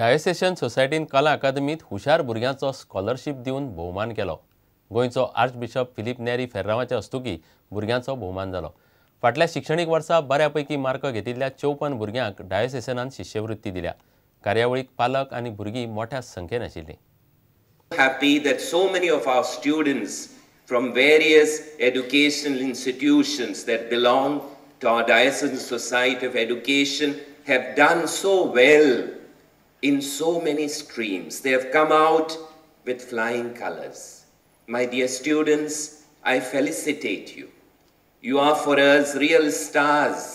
Diocesan सोसायटीन कला अकादमीत हुशार भुरग्यांचो स्कॉलरशीप दिवन भोवमान केलो. गोंयचो आर्चबिशप फिलीप नेरी फेर्रावाच्या हस्तुकी भुरग्यांचो भोवमान जालो. फाटल्या शिक्षणीक वर्सा बऱ्यापैकी मार्क घेतिल्ल्या 54 भुरग्यांक डायोसेशनान शिश्यवृत्ती दिल्या. कार्यावळीक पालक आनी भुरगीं मोठ्या संख्येन आशिल्लीं. Happy that so many of our students from various educational institutions that belong to our Diocesan Society of Education have done so well in so many streams. They have come out with flying colors. My dear students, I felicitate you. You are for us real stars.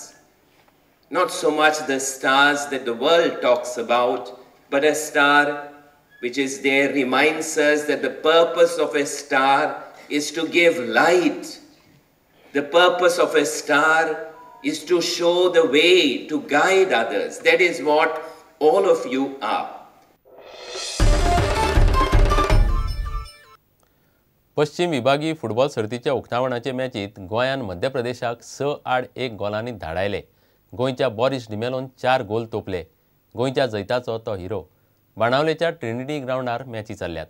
Not so much the stars that the world talks about, but a star which is there reminds us that the purpose of a star is to give light. The purpose of a star is to show the way, to guide others. That is what all of you are. पश्चिम विभागीय football सर्तीच्या उक्तावणाचे मॅचीत गोंयान मध्य प्रदेशाक 6-1 गोलांनी धाडायले. गोंयच्या Boris डिमेलोन 4 गोल तोपले. गोंयच्या जैताचो तो hero. बाणावलेच्या Trinity ग्रावंडार मॅची चल्ल्यात.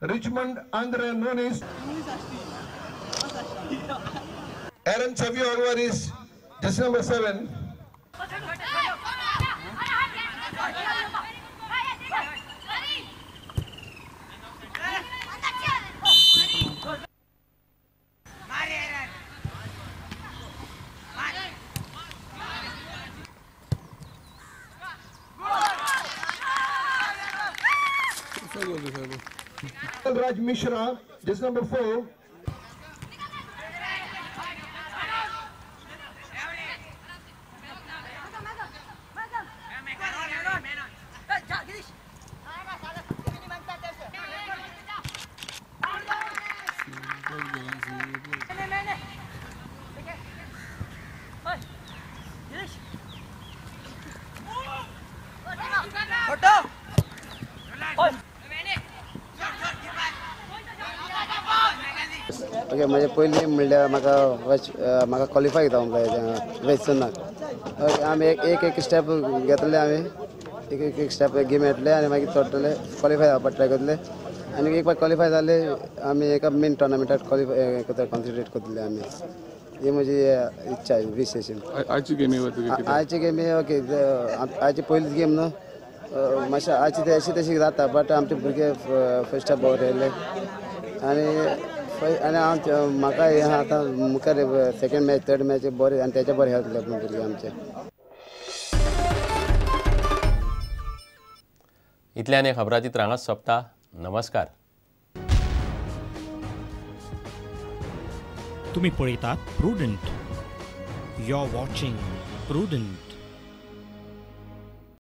Richmond Andre Nunes, Aaron Xavier Alvarez, jersey number 7. Raj Mishra, jersey number 4. Okay, म्हजे पयलीं म्हणल्यार म्हाका म्हाका क्वॉलिफाय जावंक जाय वेस्टर्नाक. आमी एक एक स्टेप घेतले, आमी एक एक स्टेप गेम येतले आनी मागीर चडटले, क्वॉलिफाय जावपाक ट्राय करतले आनी एक फावट क्वॉलिफाय जाले आमी एका मेन टोर्नामेंटाक क्वॉलिफाय करता, कॉन्सन्ट्रेट करतले आमी. ही म्हजी इच्छा वीश आशिल्ली. आयची गेमी ओके, आयची पयलीच गेम न्हू, मातशें आयची ते अशी तशी जाता, बट आमचे भुरगे फर्स्ट हाफ बरे येयले आनी आनी हांव म्हाका हें आतां मुखार सेकेंड मॅच थर्ड मॅच बरें आनी तेच्या बरें खेळटले भुरगे आमचे. इतल्यान हे खबराचित्र हांगाच सोंपता. नमस्कार. तुमी पळयतात Prudent. You are watching Prudent.